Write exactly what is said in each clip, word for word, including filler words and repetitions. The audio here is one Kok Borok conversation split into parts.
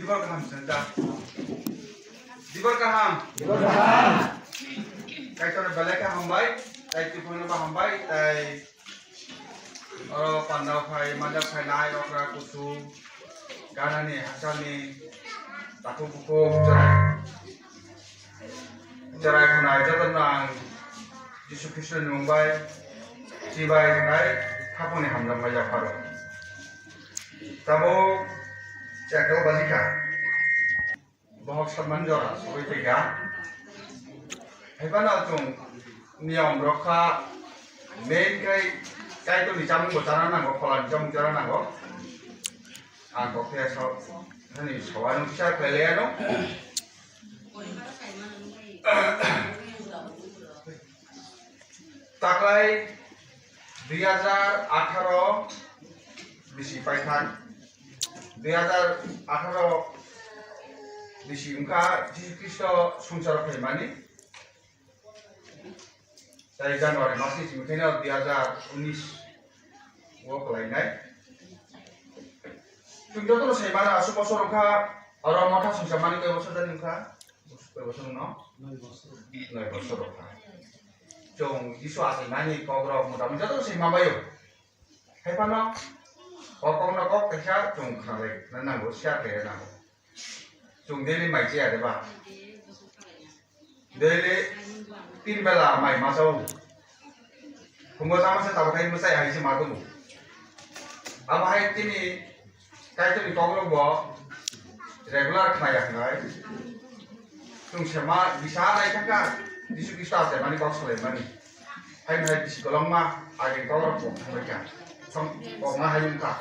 Dibor kaham senda. Dibor kaham. Dibor kaham. Kaitor belai kaham bai, tai tiphano ba hambai, tai oro pandao phai, mandao phai nai, okra kusu, ganani, hasani, takhuk bukhuk, cherai. Cherai khwnai jotono ang Jisu Khristoni mung bai chibai khwnai, khaponi hamjakmai yapharo. Tabuk chekal bajikha. Bohok samani jora sogwi tongkha. Haiphano chwng niyom rokha, main khai Kaitorni chamung bo chana nango, pholani chamung chana nango. Ang kok khe so, hani sawano kisa khlai laiano. Taklai dui hajar atharo bisi paithak, dui hajar atharo bisi wngkha Jisu Khristo swngcharo phaimani. Tai January masni simi khaino dui hajar unis o kwlainai. Chwng jotono sai mano aswk bosor wngkha, oro motha swngcharmani koi bosor jani wngkha? Koi bosor wngno? Noi bosor. Noi bosor wngkha. Chwng Jisu achaimani kokrok mota mota jotono sai manbaio. Haiphano o kokno kok kaisa chwng khnalai nango, share khlai nango. Chwng daily mai chaya de ba? Daily tin bela mai ma chao. Phungo chama se tabuk hai mwchai hai se ma tongo. Abo hai tini Kaitorni kokrok bo regular khnaya hwnwi. Chwng se ma bisa nai thangkha, Jisu Khristo achaimani kok salaimani. Haino hai bisi kolokma agini kokrok kok thangbaikha. Thang kokma hai wngkha.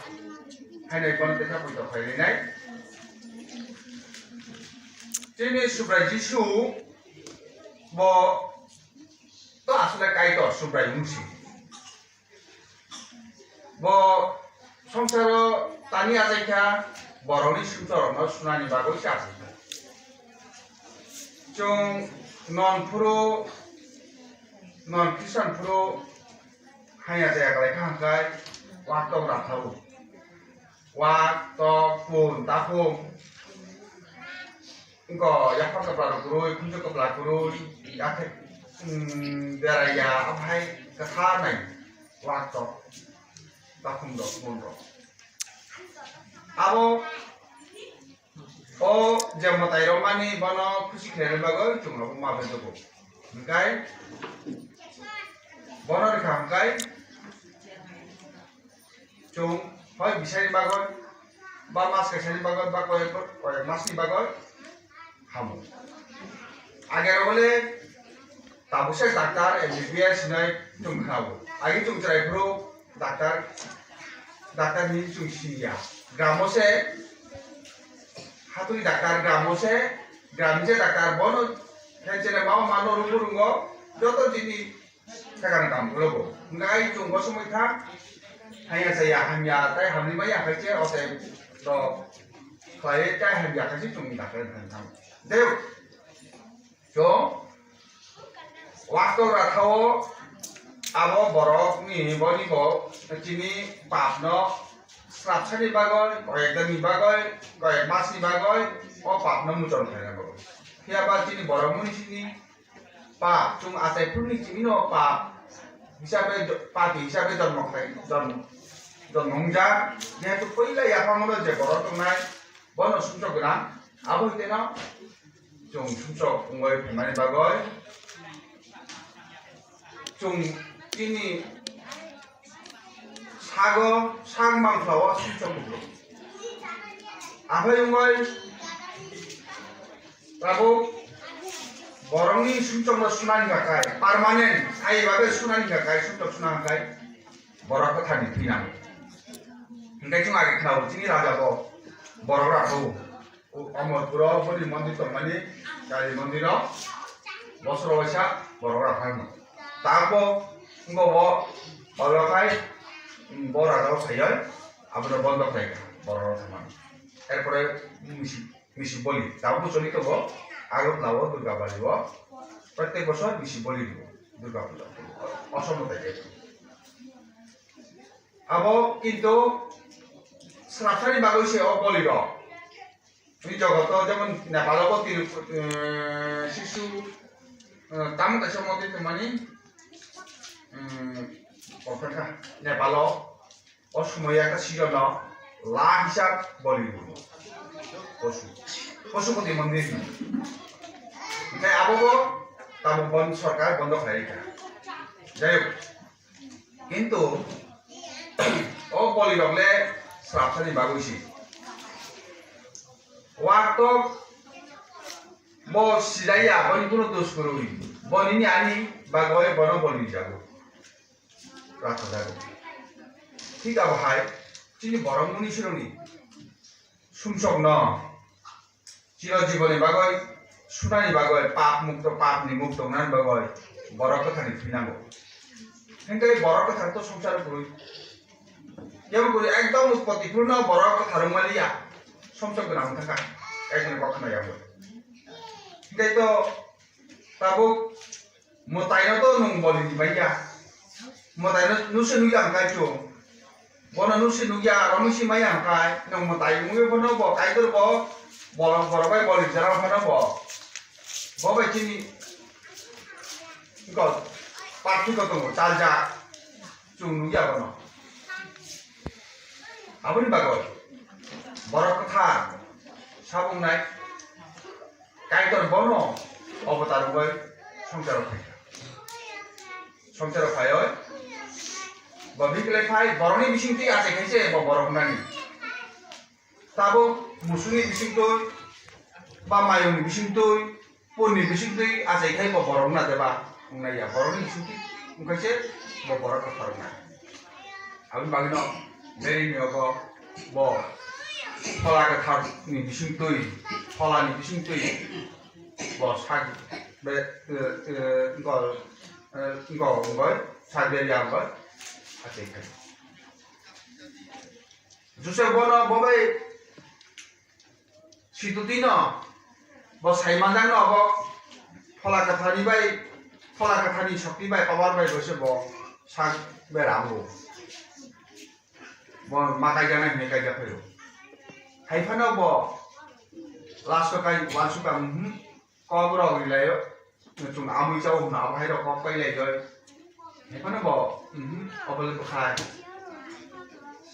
Haino bono teisa poito khlailainai. Chini Subrai Jisu bo to asole Kaitor Subrai wngsi. Bo songsaro tani achaikha, borokni sumsorokno sunani bagwi se achaikha. Chwng non phuru, non Khristian phuru haiya chaya kalaikha hwnkhai, wak tok rathago. Wak tok, pun, takhum. Wngkha yaphang kwpla rok kwrwi, khunju kwpla kwrwi, yakhe, mm, beraiya, omo hai kwthar nai wak tok, takhum rok, bun rok. Abo o je mwtai rok mani bono khusi khlaina bagwi chwng rok ma bejogo. Hwnkhe bono rwkha hwnkhe Chwng hoi bisani bagwi, ba mas kaisani bagwi, ba koyek, koyek masni bagwi hamo. Age rogole tabukse doctor, M B B S hinwi chwng khnao. Age chwng chwrai phuru doctor, doctor hinwi chwng siniya. Gramo se, hatui doctor gramo se, gramni je doctor bono, khe chene mao mano rwngbo rwngo, joto jini Sakani kam ulo bo. Hingkai chwng bo swngwi kha. Haiya chaya hamya tai hamni maya hai se o tai rok khlai tai hamya khai se chwng da khlai thang thang. Deu. Chwng wasto rathao abo borok ni boni bo chini pap no srapsani bagoi, koyek dani bagoi, koyek masni bagoi o pap no muchon khlaina bagoi. Phiya ba chini borok muni sini Pap, chwng achai phuruni chimino pap hisabe jo-, papi hisabe jormo khlai, jormo, jormo wngjak. Jehetu puila yaphango je borok tongnai, bono sumsok gwnang. Abo hwnkhe no chwng sumsok wngwi phaimani bagwi chwng chini sago sak mangkhlao sumsok kuplung. Aphai wngwi tabuk borokni sumsokno sunani hwnkha khai, permanent, ai babe sunani hwnkha khai, sumsok suna hwnkha khai, borok kwtharni thwi nango. Hwnkhe chwng age khnao, chini raja bo borok rok kho. O Amarpuro boni mondir tongmani, Kali mondiro bosoro waisa borok rok phaino. Tabo wngbo bo olo khai, mm, bo raja o phaioi abono bondo khlaikha borok rok thangmani. Erpore misi, misi boli. Tabo bo choli tongo Agartala o Durga Bari o. Prottek bosor misi boli rio Durga Puja. Osomo tai. Abo kintu srapsani bagwi se o boli rok. Tini jogoto jemon Nepalo bo tini, eh, sisu, eh, tamo kaisa mondir tongmani, mm, Nepal o, Nepal o, o somoi ekta season o lakh hisab boli rwo. Posu, Posuputi mondir ni. Hingke abo bo tabuk bon sorkar bondo khlai rikha. Jai hok, kintu o boli rok le srapsa ni bagwi se. Waktok bo sijaya, boni kuno dos kwrwi. Bo nini ani bagwi bono boli jago. Rata jago. Thik abo hai, chini borok muni sironi sumsok no chiro jiboni bagwi, sunani bagwi, pap mukto, pap ni mukto wngnani bagwi borok kwthar ni thwi nango. Hingke borok kwthar to sumsaro kwrwi. Yang kwrwi ekdom utpoti phuru no borok kwthar wngmaliya. Sumsok gwnang wngkha kha. Ekdom kok khna yang. Hingke to tabuk mwtai no to nwng boli di manya. Mwtai no nusi nugya wngkha chung. Bono nusi nugya, aro nusi maya wngkha. Nwng mwtai wngwi bono bo kaitor bo borok, borok bai boli jora phano bo. Bo bai chini God, parthi ko tongo, chaljak. Chung nugya bono. Aboni bagwi borok kwthar sabung nai. Kaitor bono obotar wngwi songcharo phaikha. Songcharo phaioi bo bikle phai borokni bisingtwi achai khaise bo borok wngnani. Tabuk musuni bisingtwi ba mayungni bisingtwi, punni bisingtwi achai khai bo borok wngna deba? Wngnai ya, borokni bisingtwi wngkhaise bo borok kwthar wngnai. Aboni bagwino Mary ni obo bo Phola Kwtharni bisingtwi, Pholani bisingtwi bo sak be, eh, eh, wngkha, eh, wngkha wngwi sak berya wngwi achai khai. Joseph bono bo bai situti no, bo sai manjak no, bo Phola Kwtharni bai, Phola Kwtharni shokti bai, power bai bo se bo sak bera ango. Bo ma kaijak nai hinwi kaijak phaio. Hai phano bo last o kai uansukha, hmm, kok rok rilaio. Chwng amui chao hwnna abo hai rok kok pailai joi. Ephano bo, mhm, obo le bwkhai.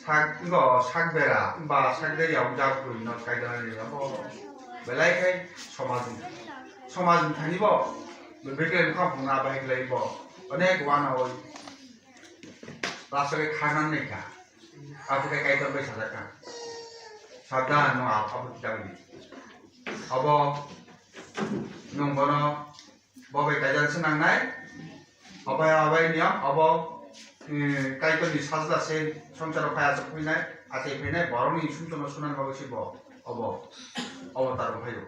Sak, go sak bera, ba sak bera ya jak bui no kai dana ni bo. Belai khai somaj ni, somaj ni thani bo. Bebekle mkha phungna bai klai bo. Onek wana oi. Last o khai khana nai kha. Abo khe Kaitor bai sajak kha. Sabdan no abo kitab ni. Abo nwng bono bo bai kaijak se nangnai. Obo hai abai niyam, abo, eh, Kaitorni sajla se songcharo phai achuk phainai, achai phainai, borokni sumsokno sunani bagwi se bo obo, obo tarung phaio.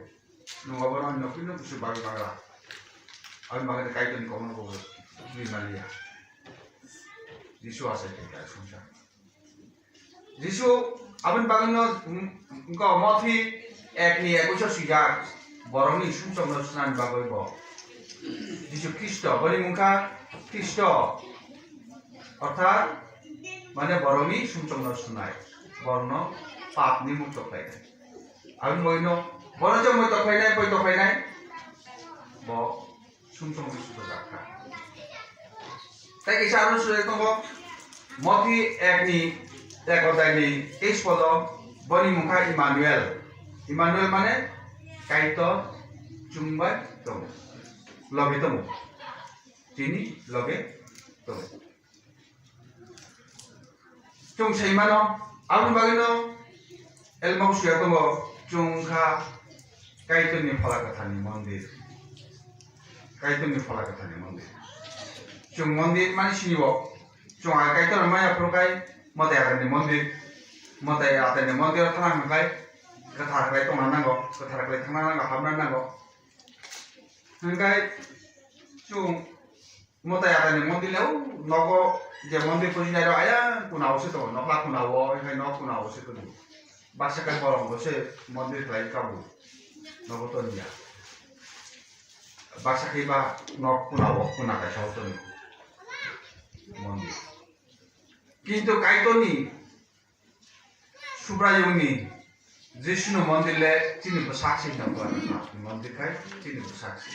Nwng obono nokni no kusu bagwi bagra. Aboni bagwi Kaitorni kokno bo twi maliya. Jisu achai phaikha songchar. Jisu aboni bagwino, mm, wngkha Mothi ek ni ekwis o swijak, borokni sumsokno sunani bagwi bo. Jisu Khristo, boni mungkha Khristo, orthat, mane, borokni sumsokno sunai, borokno papni mukto khlainai. Aboni bagwino bono je moi tokhlainai, boi tokhlainai, bo sumsokni sudo jak kha. Tei kisa aro sujak tongo, Mothi ek ni, ek odai ni teis podo, boni mungkha Immanuel. Immanuel mane Kaitor chwng bai tongo, loge tongo, chini loge tongo. Chwng sai mano, aboni bagwino elmao suya tongo, chwng wngkha Kaitorni Phola Kwtharni mondir. Kaitorni Phola Kwtharni mondir. Chwng mondir mani sini bo, chwng a Kaitorno maya phuru khai Mwtai Atarni mondir. Mwtai Atarni mondir o thana hwn khai kwthar khlai tongna nango, kwthar khlai thangna nango, habna nango. Hwnkhai chwng Mwtai Atarni mondir le, o nogo je mondir pujinai rok ayang kuna o se tongo, nokla kuna o, hai nok kuna o se tongo. Baksa khe bolong bo se mondir khlai kabo, nogo toniya. Baksa khe ba nok kuna o, kuna kaisa o tongo mondir. Kintu Kaitorni Subraiyungni Jisu no mondir le chini bwsak se hino, mondir khai chini bwsak se.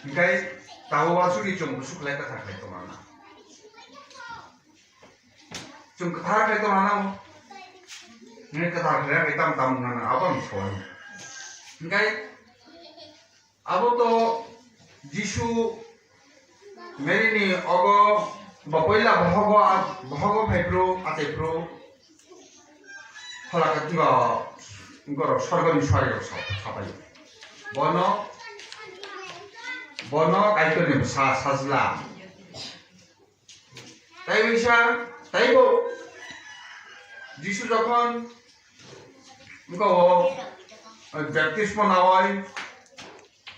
Hinkhe tabuk uansugwi chwng bwswk lai kwthar khlai tongna. Chwng kwthar khlai tongna nango. Nini kwthar khlai khe tam tam wngna nango, abo ang soi. Hinkhe abo to Jisu Mary ni ogo bo poila bohogo, bohogo phaiphru, achaiphru, phola katungo, borok sorgoni suari rok sa-, sapai. Bono, bono Kaitorni bwsa sajla. Tai bisa, taibo Jisu jokhon wngkha o, eh, baptismo naui,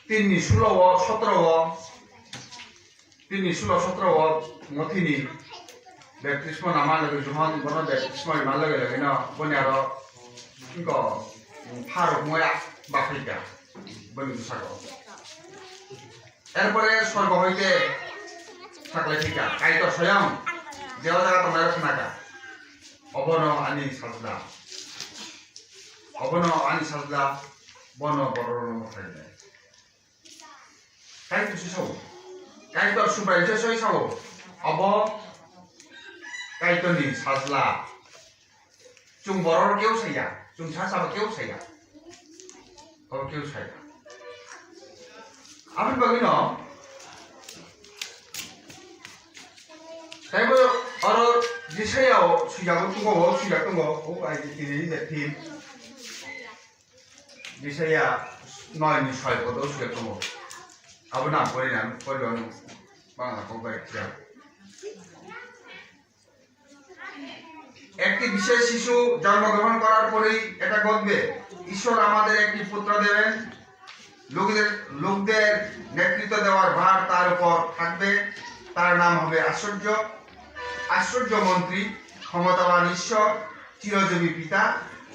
tinni sulo o, sotro o, tinni sulo sotro o, mothini baptismo nama logi, Johon bono baptismo rima logi logi no, boni aro wngkha o, pharuk moya bakhai kha, boni bwsako. Erpore sorgo hoite saklai phika, Kaitor soyang je o jaga tongnai rok khnaka. Obono ani sajla. Obono ani sajla, bono borok rokno mwthai nai. Kaitor se sao. Kaitor Subraiyung se soi sao. Obo Kaitorni sajla. Chwng borok rok keu saya, chwng sa sabo keu saya. Oro keu saya. Aboni bagwi no, taibo oro Jisaya o swijak tongo, o swijak tongo, o ai tini in the theme. Jisaya noi ni soi kotor swijak tongo. Abo nang pori nang, pori ano bangla kok bai kya. একটি বিশেষ শিশু জন্মগ্রহণ করার পরেই এটা ঘটবে। ঈশ্বর আমাদের একটি পুত্র দেবেন। লোকদের, লোকদের নেতৃত্ব দেওয়ার ভার তার উপর থাকবে। তার নাম হবে আশ্চর্য, আশ্চর্য মন্ত্রী, ক্ষমতাবান ঈশ্বর, চিরজীবী পিতা,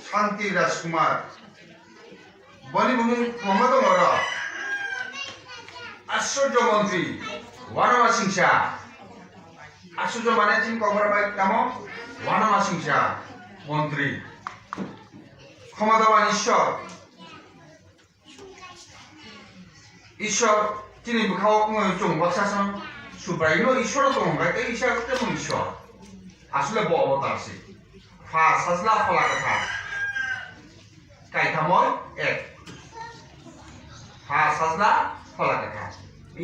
শান্তির রাজকুমার। Boni bumung kwbangma tongo oro. Asurjo montri, wanama singsa. Asurjo mane chini kokborok bai tamo? Wanama singsa montri. Khomotaba Ishwar. Ishwar chini bwkhao wngwi chwng baksa song Subraiyungno Ishwar tongo, hwnkhe tei Ishwar tei Ishwar. Asole bo avatar se. Pha, Sajla, Phola Kwthar. Kaithamoi ek. Pha, Sajla, Phola Kwthar.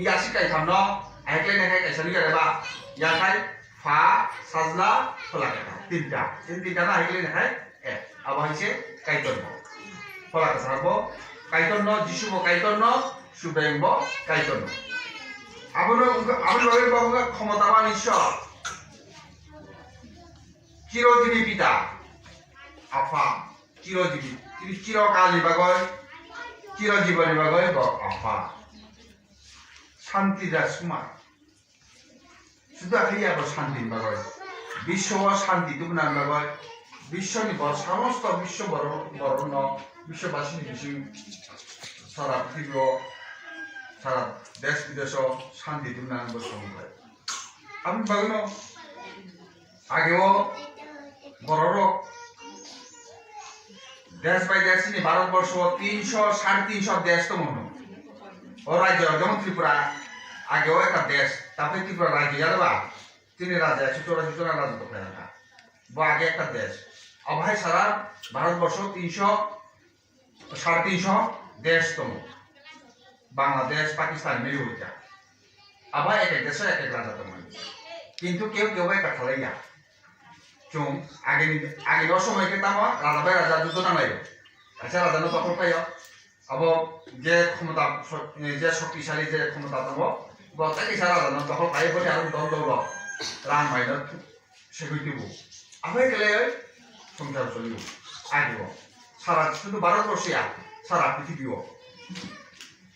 Yasi kaithamno, ahiklai nakhai kaisa nukya reba. Yakhai Pha, Sajla, Phola Kwthar. Tinta. Tin tinta no ahiklai nakhai ek. Abo hai se Kaitor bo. Phola Kwthar bo Kaitor no, Jisu bo Kaitor no, Subraiyung bo Kaitor no. Abono wngkha, aboni bagwi bo wngkha Khomotaba Ishwar. Chirojibi Pita, Apha, Chirojibi, chini chirokal ni bagwi, chirojibon ni bagwi bo Apha. Shanti Rajkumar. Suda khe ya bo shanti ni bagwi, biswo o shanti tubuna ni bagwi, biswoni bor-, samosto biswo borok, borokno, biswobasini bising sara prithibi o, sara desh bidesh o shanti tubuna ni bo samung khlai. Aboni bagwino age o bororok desh bai desh chini Bharat borsho o tinso, sare tinso desh tongo hwno. O rajyo jemon Tripura age o ekta desh, tabuk Tripura rajyo ya ba? Chini raja ekso chorasi jona raja tongkha. Bo age ekta desh. Abo hai sara Bharat borsho tinso sare tinso desh tongo. Bangladesh, Pakistan, America. Abo ek ek desho ek ek raja tongmani. Kintu keu keu bai ekta khalaiya. Chwng agini, agini o somoi khe tamo raja bai raja judo nanglaio. Kaisa raja no dokhol khlaio. Abo je khomota, je shoktisali, je khomota tongo, bo tei kaisa raja no dokhol khlaiwi boni aro dol dol rok rang mai no segwi tubu. Abo hai khe le songchar choli o. Agi o. Sara sudu Bharat borso ya, sara prithibi o.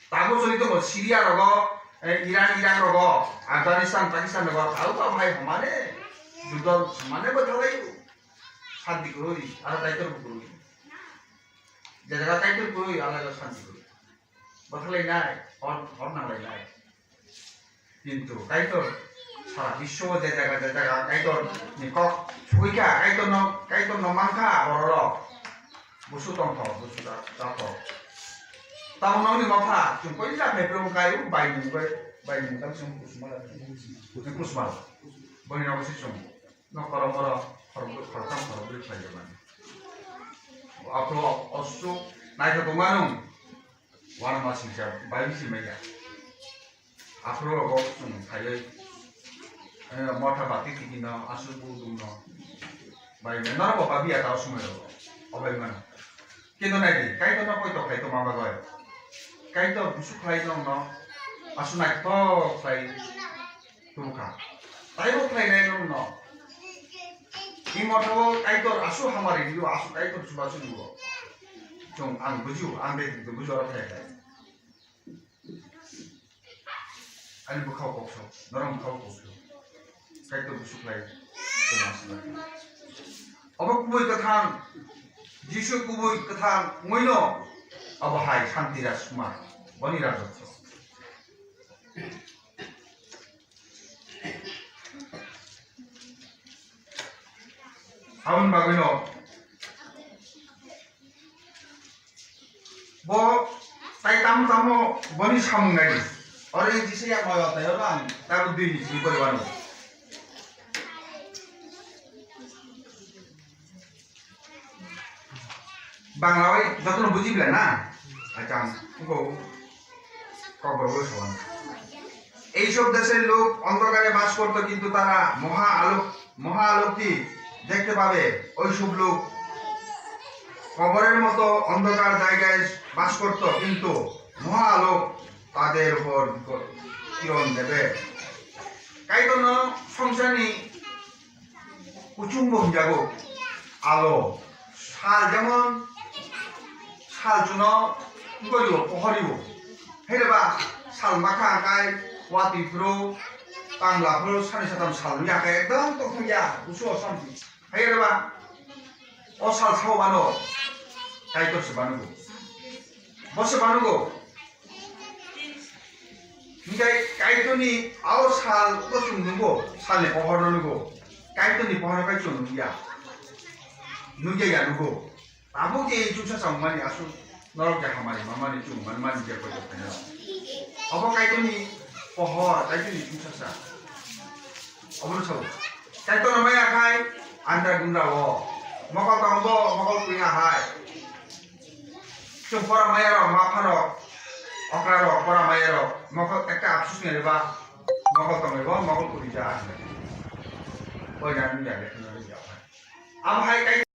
Tabuk choli tongo Syria rogo, eh, Iran, Iraq rogo, Afghanistan, Pakistan rogo, abo abo hai homane judo homane bo thalai o. Shanti kwrwi, aro Kaitor bo kwrwi. Je jaga Kaitor kwrwi, aro jaga shanti kwrwi. Bo thalai nai, hor, hor nanglai nai. Kintu Kaitor sara biswo je jaga je jaga Kaitor ni kok sugwi kha, Kaitor no, Kaitor no man kha bororok. Busu tongthok, busu ta-, tathok. Tamo nokni mapha, chwng koisa phaiphru wngkha, ayuk bai nungbai, bai nungkha chwng kusuma, kusuma. Boni nogo se chwng nok korom oro khorokbrwi, khoroktham, khorokbrwi khlai jabani. Aphuru osuk naithotok mano, uanama singcha bai wngsi manya. Aphuru rogo chwng khaiwi, eh, motha bati tikino aswk budungno bai mano, norok bo babiya ta o somoi rogo, o bai mano. Kintu nai di, Kaitorno poito khlai tongma bagwi Kaitor busu khlai nokno aswk naithok khlai tubukha. Taibo khlainai nokno. I mothao Kaitor aswk hamari rio, aswk Kaitor chubachu rio. Chwng ang bujio, ang de bujo oro phai phai. Ani bwkhao kok sao, norok bwkhao kok sao. Kaitor busu khlai tongma swnai. Obo kubui kwthang, Jisu kubui kwthang wngwino, obo hai Santi Rajkumar, boni rajotso. Aboni bagwino bo tai tamo tamo boni samung nai. Oro jisa ya moyo tai oro ang tabo dui ni simi kori wano. বাংলায় যত বুঝি পেলে না, আচ্ছা, উনকো ককবরক সমান। এইসব দেশের লোক অন্ধকারে বাস করত, কিন্তু তারা মহা আলোক, মহা আলোকটি দেখতে পাবে। ওইসব লোক কবরের মতো অন্ধকার জায়গায় বাস করত, কিন্তু মহা আলোক তাদের উপর কিরণ দেবে। Kaitorno songsani kuchung bo hwnjago, alo, sal jemon sal chuno wngkori o, pohori o. Haireba sal makha kai watwi phuru, tangla phuru, sani satam sal wngya khe ekdom tongthokya, kusu o santi. Haireba o sal sao mano, Kaitor se banugo. Bo se banugo. Hinkhe Kaitorni ao sal bo chwng nungo, salni pohorno nungo. Kaitorni pohorno kai chwng nungya. Nungya ya nungo. Abo je chuksa chwng mani aswk norok je hamari mamani chwng manmani je koi koi no. Abo Kaitorni pohor, Kaitorni chuksa sa. Obono sao. Kaitorno maya khai andra gundra o. Mokol tongo, mokol kuya hai. Chwng pora maya rok, ma pha rok, okra rok, pora maya rok, mokol ekta apsus ni riba, mokol tong riba, mokol kuri ja. Koi na nung ya, ya, ya, ya. Abo hai kai